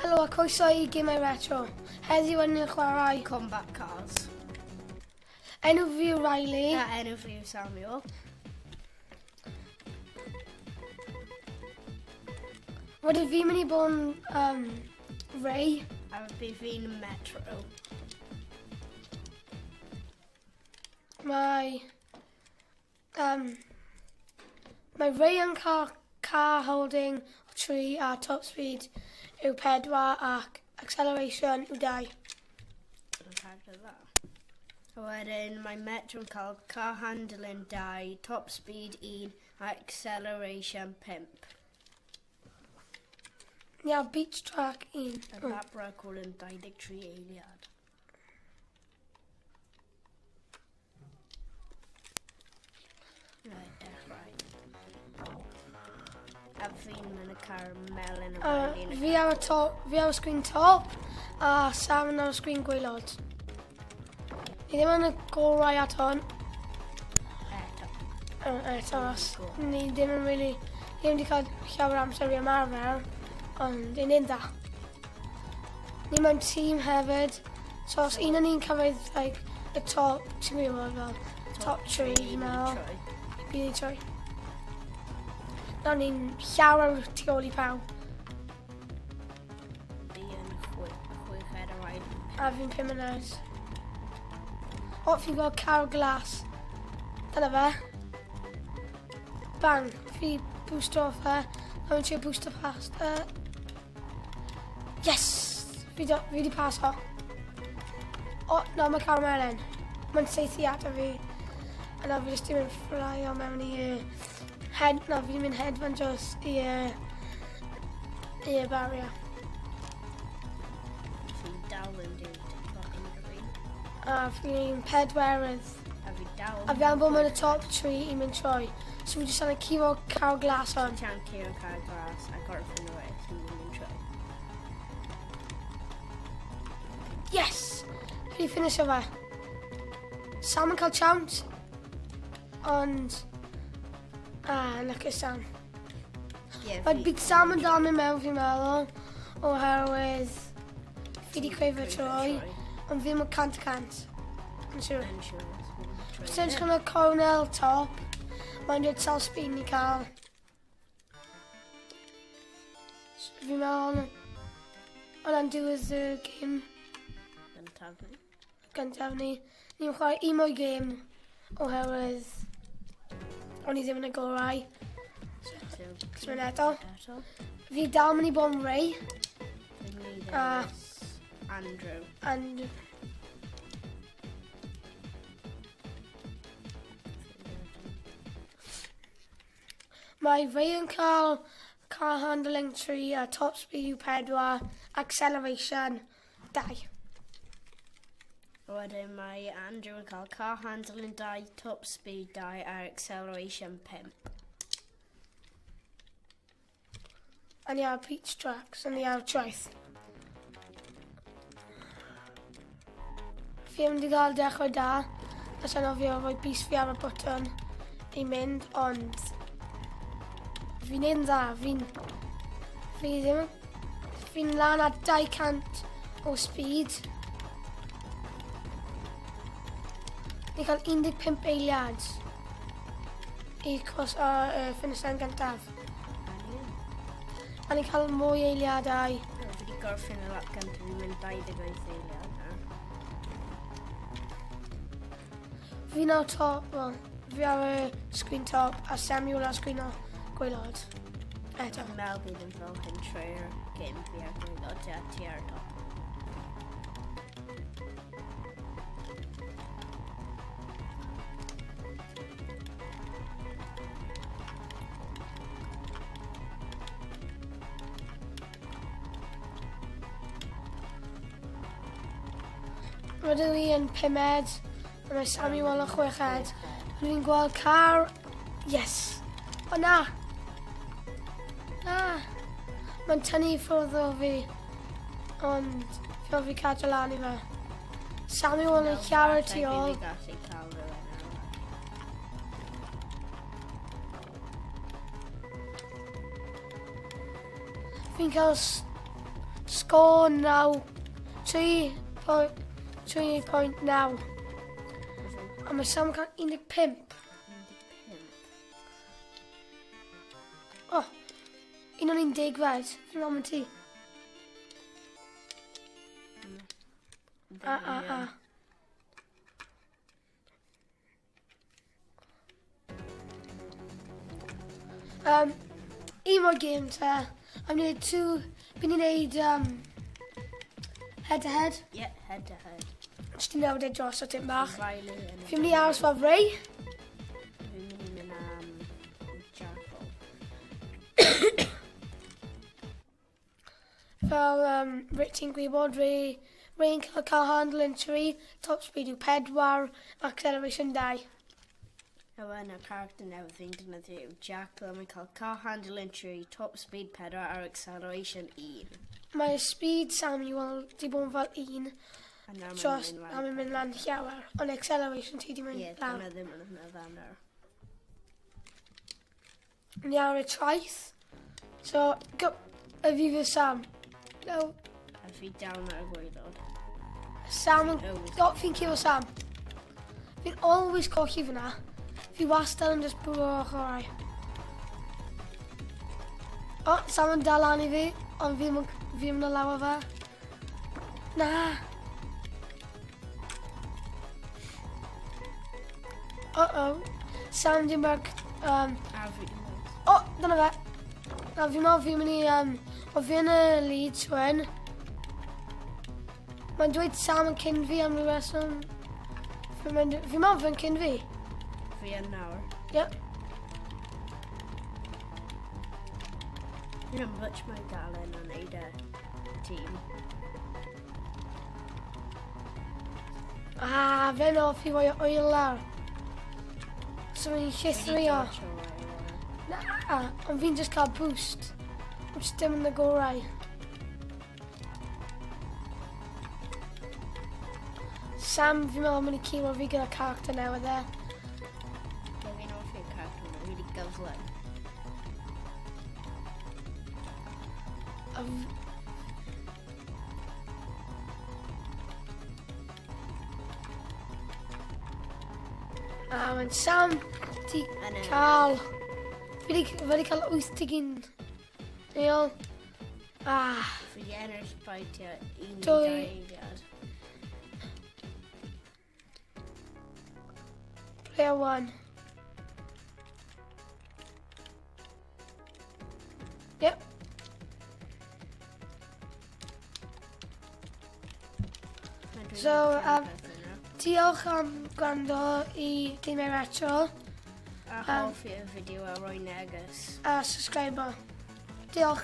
Helo a croeso i Gemau Retro. Heddiw yn ni'n chwarae Combat Cars. Enw fi yw Riley. A enw fi yw Samuel. Wedyn fi'n mynd i bod yn um, Ray. A fi fi'n Metro. Mae Um, mae Ray yn cael car holding o 3 a top speed yw 4 ac acceleration yw 2. A wedyn mae Metro yn cael car handling 2, top speed 1 a acceleration 5. Ni ar beach track 1. Y lap record yn 23 eiliad. Right, dechrau. A fi'n mynd y car melyn o uh, Fi ar y top, fi ar y sgrin top, a Sam yn ar y sgrin gwaelod. Ni ddim yn y gorau at hwn. Eto. Eto, os ni ddim yn really, ni ddim wedi cael llawer amser i ymarfer, ond ni'n un dda. Ni mewn tîm hefyd, so os un o'n ni'n cyrraedd like, y top, ti'n gwybod fel, top 3, fi'n meddwl. Bydd ni'n troi. Nawr ni'n llawer tu ôl i pawb. Fi yn chweched a rhaid. A fi'n pumed. O, fi'n gweld car glas. Dyna fe. Bang, fi boost off fe. A fi'n trio boost o past. Yes! Fi, do, fi di paso. O, na, mae car melyn. Mae'n seithi ato fi. A na, fi jyst i mynd fflio mewn i head, na, fi di mynd hedfan dros i i barrier. Fi'n dal yn dweud unrhyw un. A fi'n pedwerydd. A fi dal. A fi am bod mewn y top 3 i mynd troi. So fi jyst angen curo car glas hwn. Ti angen curo car glas a gorffen y race yn mynd troi. Yes! Fi di ffinisio fe. Sam yn cael chance. Ond... Ah, lwcus Sam. Yeah, Mae Big Sam yn dal mynd mewn fi'n meddwl, oherwydd fi di creu fy troi, ond fi ddim yn 100%. Yn siŵr. Yn siŵr. Os ti'n edrych yn y cornel top, mae'n dweud sawl speed ni cael. So, fi'n meddwl, hwnna'n diwedd y game Gyntaf ni. gyntaf ni. Ni'n chwarae un mwy game oherwydd o'n i ddim yn y gorau. So, So, mynd eto. Eto. Fi dal mynd i bod yn Ray. Fi'n mynd i Ah. ddewis Andrew. And mae Ray yn cael car handling 3 a top speed yw 4, acceleration 2. A wedyn mae Andrew yn cael car handling 2, top speed 2 a acceleration 5. A ni ar Peach Tracks, a ni ar traeth. Fi ddim wedi cael dechrau da, a sa'n ofio rhoi bys fi ar y bwtwn i mynd, ond fi'n un dda, fi'n... Fi ddim yn... Fi'n lan ar 200 o speed. Ni'n cael 15 eiliad i cos o uh, finish line gyntaf. A ni'n cael mwy eiliadau. Fi wedi gorffen y lap gyntaf, fi'n mynd 28 eiliad na. Fi nawr top, well, fi ar y screen top a Samuel ar screen o gwaelod. Eto. Fi'n meddwl bydd yn fel hyn trwy'r game fi ar gwaelod a ti ar y top. Rydw i yn pumed, a mae Samuel yn chweched. Rydw i'n gweld car... Yes! O na! Na! Mae'n tynnu i ffwrdd o fi. Ond fi fi cadw lan i fe. Samuel yn llawer tu ôl. Fi gallu cael rhywun arall. Fi'n cael Sgôr 9, 3.9. A mae Sam yn cael 15. 15. O, oh, un o'n 11 fed. Fi'n meddwl ti. A, a, a. Un mor game te. I'm neud two... Fi'n i wneud head to head. Yeah, head to head. Jyst i newid e dros o tim bach. Riley yn y Fi'n mynd i aros fel Ray. Fi'n mynd i mynd am Jackal. Fel Rick ti'n gwybod, Ray, Ray'n cael car handling 3, top speed yw 4, acceleration 2. A wedyn y character newydd fi'n defnyddio yw Jackal. Mae'n cael car handling 3, top speed 4 a'r acceleration 1. Mae speed Samuel di bod yn fel 1, A nawr mae'n dros, mynd a lan. mae'n mynd lan llawer, ond acceleration ti di mynd Ie, lawr. dyna ddim yn hwnna dda nawr. Ni ar y traeth. So, go, y fi fy Sam. No, A fi down ar y gwaelod. Sam yn... Oh. O, fi'n curo Sam. Fi'n always colli fyna. Fi wastad yn just bwrw o'r chwarae. O, Sam yn dal lan i fi, ond fi ddim yn alaw fe. Na. Uh-oh. Sam dim bach... A fi... O, dyna fe. Na, fi'n meddwl fi'n mynd i... O, fi yn y lead, Swen. Mae'n dweud Sam yn cyn fi am ryw reswm. Fi'n meddwl fi'n cyn fi. Fi yn nawr. Ie. Fi'n yn much mae Galen yn neud y tîm. Ah, fe'n off i fwy o oil lawr. So fi'n llithrio. Na, ond fi'n just cael boost. Which dim yn y gorau. Sam, fi'n meddwl mynd i curo fi gyda character newydd e. Ie, fi'n hoffi'r character yna, really gyflym. A mae'n Sam di Yn y- cael... Fi wedi cael 81. Neil. Ah, Fi wedi ennill by tua un neu Dwy. dau eiliad. Player 1. Yep. Mae'n dweud So, y peth yna. Diolch am gwrando i Gemau Retro A hoffi y fideo a roi neges. a subscribe. Diolch.